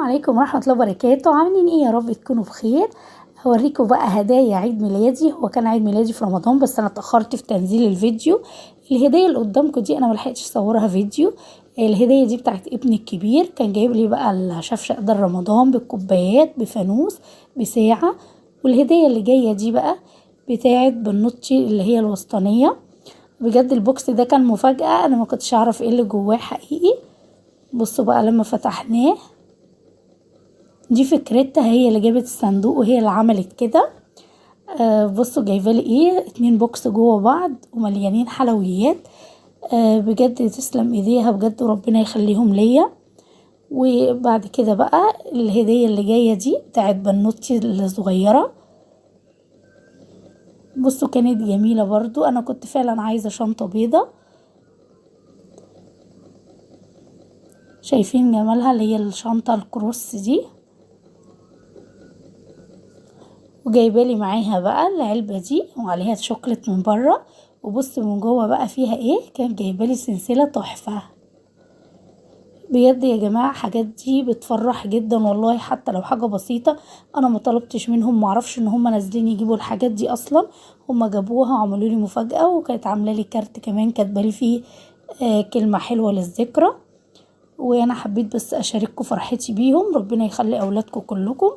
عليكم ورحمة الله وبركاته. عاملين ايه؟ يا رب تكونوا بخير. هوريكم بقى هدايا عيد ميلادي. هو كان عيد ميلادي في رمضان بس انا اتأخرت في تنزيل الفيديو. الهدية اللي قدامكم دي انا ملحقتش اصورها فيديو. الهدية دي بتاعت ابني الكبير، كان جايب لي بقى الشفشق ده رمضان بالكوبايات بفانوس بساعة. والهدية اللي جاية دي بقى بتاعت بنوتي اللي هي الوسطانية. بجد ال box ده كان مفاجأة، انا ما كنتش اعرف ايه اللي جواه حقيقي. بصوا بقى لما فتحناه، دي فكرتها، هي اللي جابت الصندوق وهي اللي عملت كده. بصوا جايبه لي ايه، 2 box جوه بعض ومليانين حلويات. بجد تسلم ايديها بجد، وربنا يخليهم ليا. وبعد كده بقى الهدية اللي جاية دي بتاعت بنوتي الصغيرة. بصوا كانت جميلة برضو، انا كنت فعلا عايزه شنطه بيضة. شايفين جمالها اللي هي الشنطة الكروس دي. وجايبالي معاها بقى العلبة دي وعليها شوكليت من بره. وبص من جوه بقى فيها ايه، كان جايبالي سلسلة تحفة. بجد يا جماعة حاجات دي بتفرح جدا والله، حتى لو حاجة بسيطة. انا ما طلبتش منهم، معرفش ان هم نازلين يجيبوا الحاجات دي اصلا، هم جابوها وعملوا لي مفاجأة. وكانت عاملة لي كارت كمان كاتبه لي فيه كلمة حلوة للذكرى. وانا حبيت بس اشارككم فرحتي بيهم. ربنا يخلي اولادكم كلكم.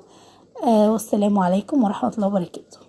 والسلام عليكم ورحمة الله وبركاته.